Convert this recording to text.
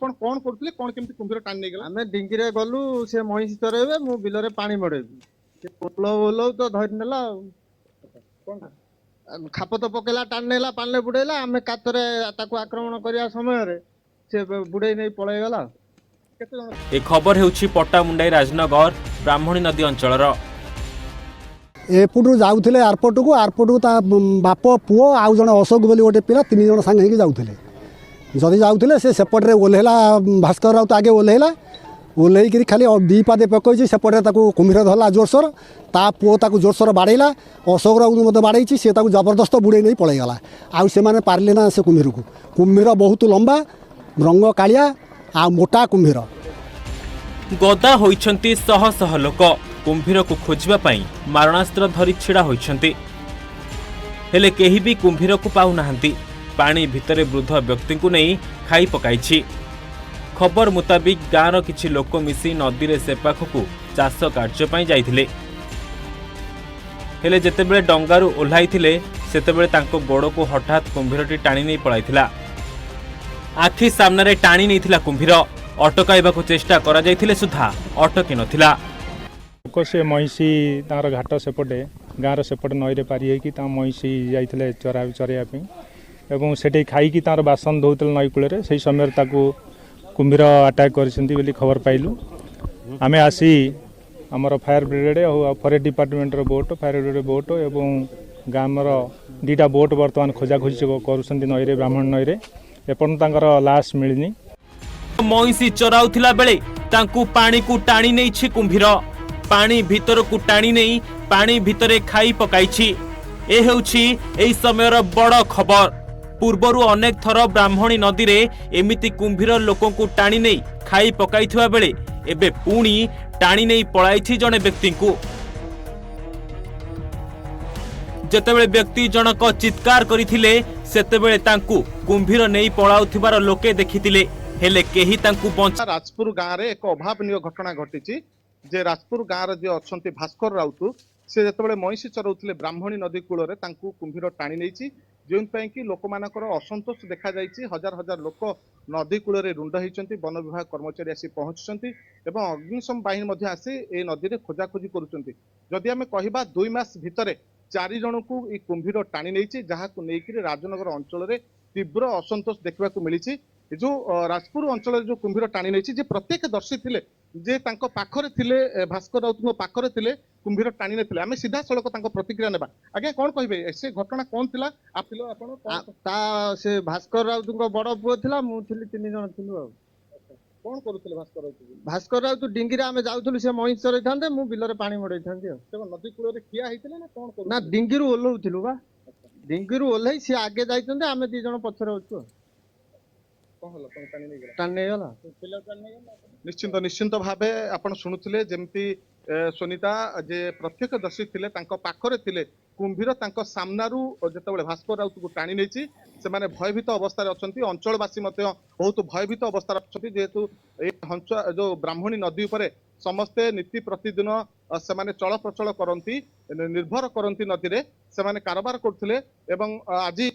ଆପଣ କଣ କରୁଥିଲେ, କଣ କେମିତି କୁମ୍ଭୀର ଟାଣି ନେଇଗଲା? ଆମେ ଡିଙ୍ଗିରେ ଗଲୁ, ସେ ମଇଁଷି ଚରେଇବେ, ମୁଁ ବିଲରେ ପାଣି ମଡେଇବି। ସେ ଓହ୍ଲଉ ଓହ୍ଲଉ ତ ଧରି ନେଲା ଆଉ କଣ ଖାପ ତ ପକେଇଲା, ଟାଣି ନେଲା, ପାଣିରେ ବୁଡେଇଲା। ଆମେ କାତରେ ତାକୁ ଆକ୍ରମଣ କରିବା ସମୟରେ ସେ ବୁଡେଇ ନେଇ ପଳେଇଗଲା। କେତେ ଜଣ? ଏ ଖବର ହେଉଛି ପଟ୍ଟାମୁଣ୍ଡାଇ ରାଜନଗର ବ୍ରାହ୍ମଣୀ ନଦୀ ଅଞ୍ଚଳର। ଏପଟୁ ଯାଉଥିଲେ ଆରପଟକୁ, ଆରପଟକୁ ତା ବାପ ପୁଅ ଆଉ ଜଣେ ଅଶୋକ ବୋଲି ଗୋଟେ ପିଲା, ତିନି ଜଣ ସାଙ୍ଗ ହେଇକି ଯାଉଥିଲେ। ଯଦି ଯାଉଥିଲେ, ସେ ସେପଟରେ ଓହ୍ଲେଇଲା। ଭାସ୍କର ରାଉତ ଆଗେ ଓହ୍ଲେଇଲା। ଓହ୍ଲେଇକିରି ଖାଲି ଦୁଇ ପାଦେ ପକାଇଛି, ସେପଟରେ ତାକୁ କୁମ୍ଭୀର ଧରିଲା ଜୋରସୋର। ତା ପୁଅ ତାକୁ ଜୋରସୋର ବାଡ଼େଇଲା, ଅଶୋକ ରାଉତ ମୋତେ ବାଡ଼େଇଛି। ସେ ତାକୁ ଜବରଦସ୍ତ ବୁଡ଼େଇ ନେଇ ପଳେଇଗଲା। ଆଉ ସେମାନେ ପାରିଲେ ନା ସେ କୁମ୍ଭୀରକୁ। କୁମ୍ଭୀର ବହୁତ ଲମ୍ବା, ରଙ୍ଗ କାଳିଆ ଆଉ ମୋଟା କୁମ୍ଭୀର। ଗଦା ହୋଇଛନ୍ତି ଶହ ଶହ ଲୋକ। କୁମ୍ଭୀରକୁ ଖୋଜିବା ପାଇଁ ମାରଣାସ୍ତ୍ର ଧରି ଛିଡ଼ା ହୋଇଛନ୍ତି, ହେଲେ କେହି ବି କୁମ୍ଭୀରକୁ ପାଉନାହାନ୍ତି। ପାଣି ଭିତରେ ବୃଦ୍ଧ ବ୍ୟକ୍ତିଙ୍କୁ ନେଇ ଖାଇ ପକାଇଛି। ଖବର ମୁତାବିକ, ଗାଁର କିଛି ଲୋକ ମିଶି ନଦୀରେ ସେପାଖକୁ ଚାଷ କାର୍ଯ୍ୟ ପାଇଁ ଯାଇଥିଲେ। ହେଲେ ଯେତେବେଳେ ଡଙ୍ଗାରୁ ଓହ୍ଲାଇଥିଲେ, ସେତେବେଳେ ତାଙ୍କ ଗୋଡ଼କୁ ହଠାତ୍ କୁମ୍ଭୀରଟି ଟାଣି ନେଇ ପଳାଇଥିଲା। ଆଖି ସାମ୍ନାରେ ଟାଣି ନେଇଥିଲା କୁମ୍ଭୀର। ଅଟକାଇବାକୁ ଚେଷ୍ଟା କରାଯାଇଥିଲେ ସୁଦ୍ଧା ଅଟକି ନଥିଲା। ଲୋକ ସେ ମଇଁଷି ତାଙ୍କର ଘାଟ ସେପଟେ, ଗାଁର ସେପଟେ ନଈରେ ପାରି ହେଇକି ତାଙ୍କ ମଇଁଷି ଯାଇଥିଲେ ଚରାଇବା ପାଇଁ ଏବଂ ସେଠି ଖାଇକି ତାଙ୍କର ବାସନ ଧୋଉଥିଲେ ନଈ କୂଳରେ। ସେଇ ସମୟରେ ତାକୁ କୁମ୍ଭୀର ଆଟାକ୍ କରିଛନ୍ତି ବୋଲି ଖବର ପାଇଲୁ। ଆମେ ଆସି ଆମର ଫାୟାର ବ୍ରିଗେଡ଼ ଆଉ ଫରେଷ୍ଟ ଡିପାର୍ଟମେଣ୍ଟର ବୋଟ୍, ଫାୟାର ବ୍ରିଗେଡ଼ ବୋଟ୍ ଏବଂ ଗ୍ରାମର ଦୁଇଟା ବୋଟ୍ ବର୍ତ୍ତମାନ ଖୋଜାଖୋଜି କରୁଛନ୍ତି ନଈରେ, ବ୍ରାହ୍ମଣୀ ନଈରେ। ଏପର୍ଯ୍ୟନ୍ତ ତାଙ୍କର ଲାଶ ମିଳିନି। ମଇଁଷି ଚରାଉଥିଲା ବେଳେ ତାଙ୍କୁ ପାଣିକୁ ଟାଣି ନେଇଛି କୁମ୍ଭୀର। ପାଣି ଭିତରକୁ ଟାଣି ନେଇ ପାଣି ଭିତରେ ଖାଇ ପକାଇଛି। ଏ ହେଉଛି ଏହି ସମୟର ବଡ଼ ଖବର। ପୂର୍ବରୁ ଅନେକ ଥର ବ୍ରାହ୍ମଣୀ ନଦୀରେ ଏମିତି କୁମ୍ଭୀର ଲୋକଙ୍କୁ ଟାଣି ନେଇ ଖାଇ ପକାଇଥିବା ବେଳେ ଏବେ ପୁଣି ଟାଣି ନେଇ ପଳାଇଛି ଜଣେ ବ୍ୟକ୍ତିଙ୍କୁ। ଯେତେବେଳେ ବ୍ୟକ୍ତି ଜଣକ ଚିତ୍କାର କରିଥିଲେ, ସେତେବେଳେ ତାଙ୍କୁ କୁମ୍ଭୀର ନେଇ ପଳାଉଥିବାର ଲୋକେ ଦେଖିଥିଲେ। ହେଲେ କେହି ତାଙ୍କୁ ବଞ୍ଚା ରାଜପୁର ଗାଁରେ ଏକ ଅଭାବନୀୟ ଘଟଣା ଘଟିଛି ଯେ ରାଜପୁର ଗାଁର ଯିଏ ଅଛନ୍ତି ଭାସ୍କର ରାଉତ, ସେ ଯେତେବେଳେ ମଇଁଷି ଚରାଉଥିଲେ ବ୍ରାହ୍ମଣୀ ନଦୀ କୂଳରେ, ତାଙ୍କୁ କୁମ୍ଭୀର ଟାଣି ନେଇଛି, ଯେଉଁଥିପାଇଁ କି ଲୋକମାନଙ୍କର ଅସନ୍ତୋଷ ଦେଖାଯାଇଛି। ହଜାର ହଜାର ଲୋକ ନଦୀ କୂଳରେ ରୁଣ୍ଡ ହେଇଛନ୍ତି। ବନ ବିଭାଗ କର୍ମଚାରୀ ଆସି ପହଞ୍ଚିଛନ୍ତି ଏବଂ ଅଗ୍ନିଶମ ବାହିନୀ ମଧ୍ୟ ଆସି ଏଇ ନଦୀରେ ଖୋଜାଖୋଜି କରୁଛନ୍ତି। ଯଦି ଆମେ କହିବା, 2 ମାସ ଭିତରେ ଚାରି ଜଣଙ୍କୁ ଏଇ କୁମ୍ଭୀର ଟାଣି ନେଇଛି, ଯାହାକୁ ନେଇକରି ରାଜନଗର ଅଞ୍ଚଳରେ ତୀବ୍ର ଅସନ୍ତୋଷ ଦେଖିବାକୁ ମିଳିଛି। ଏ ଯୋଉ ରାଜପୁର ଅଞ୍ଚଳରେ ଯୋଉ କୁମ୍ଭୀର ଟାଣି ନେଇଛି, ଯେ ପ୍ରତ୍ୟକ୍ଷଦର୍ଶୀ ଥିଲେ, ଯେ ତାଙ୍କ ପାଖରେ ଥିଲେ, ଭାସ୍କର ରାଉତଙ୍କ ପାଖରେ ଥିଲେ, କୁମ୍ଭୀର ଟାଣି ନେଇଥିଲେ। ଆମେ ସିଧାସଳଖ ତାଙ୍କ ପ୍ରତିକ୍ରିୟା ନେବା। ଆଜ୍ଞା, କଣ କହିବେ, ସେ ଘଟଣା କଣ ଥିଲା? ଆପଣ ତା ସେ ଭାସ୍କର ରାଉତଙ୍କ ବଡ ପୁଅ ଥିଲା, ମୁଁ ଥିଲି, ତିନି ଜଣ ଥିଲୁ। ଆଉ କଣ କରୁଥିଲେ ଭାସ୍କର ରାଉତ? ଭାସ୍କର ରାଉତ ଡିଙ୍ଗିରେ ଆମେ ଯାଉଥିଲୁ। ସେ ମଇଁଷି ଚରେଇଥାନ୍ତେ, ମୁଁ ବିଲରେ ପାଣି ମଡେଇଥାନ୍ତି। ଆଉ ସେ କଣ ନଦୀ କୂଳରେ ଠିଆ ହେଇଥିଲେ ନା କଣ ନା କରୁଥିଲେ? ଡିଙ୍ଗିରୁ ଓହ୍ଲଉଥିଲୁ ବା। ଡିଙ୍ଗିରୁ ଓହ୍ଲେଇ ସିଏ ଆଗେ ଯାଇଛନ୍ତି, ଆମେ ଦି ଜଣ ପଛରେ ଅଛୁ। ଆଉ କଣ ହେଲା, କଣ ଟାଣି ନେଇଗଲା? ଟାଣି ନେଇଗଲା। ନିଶ୍ଚିନ୍ତ ନିଶ୍ଚିନ୍ତ ଭାବେ ଆପଣ ଶୁଣୁଥିଲେ ଯେମିତି ସୁନିତା, ଯେ ପ୍ରତ୍ୟକ୍ଷଦର୍ଶୀ ଥିଲେ, ତାଙ୍କ ପାଖରେ ଥିଲେ, କୁମ୍ଭୀର ତାଙ୍କ ସାମ୍ନାରୁ ଯେତେବେଳେ ଭାସ୍କର ରାଉତକୁ ଟାଣି ନେଇଛି, ସେମାନେ ଭୟଭୀତ ଅବସ୍ଥାରେ ଅଛନ୍ତି। ଅଞ୍ଚଳବାସୀ ମଧ୍ୟ ବହୁତ ଭୟଭୀତ ଅବସ୍ଥାରେ ଅଛନ୍ତି, ଯେହେତୁ ଏଇ ହଞ୍ଚ ଯୋଉ ବ୍ରାହ୍ମଣୀ ନଦୀ ଉପରେ ସମସ୍ତେ ନୀତି ପ୍ରତିଦିନ ସେମାନେ ଚଳପ୍ରଚଳ କରନ୍ତି, ନିର୍ଭର କରନ୍ତି ନଦୀରେ, ସେମାନେ କାରବାର କରୁଥିଲେ ଏବଂ ଆଜି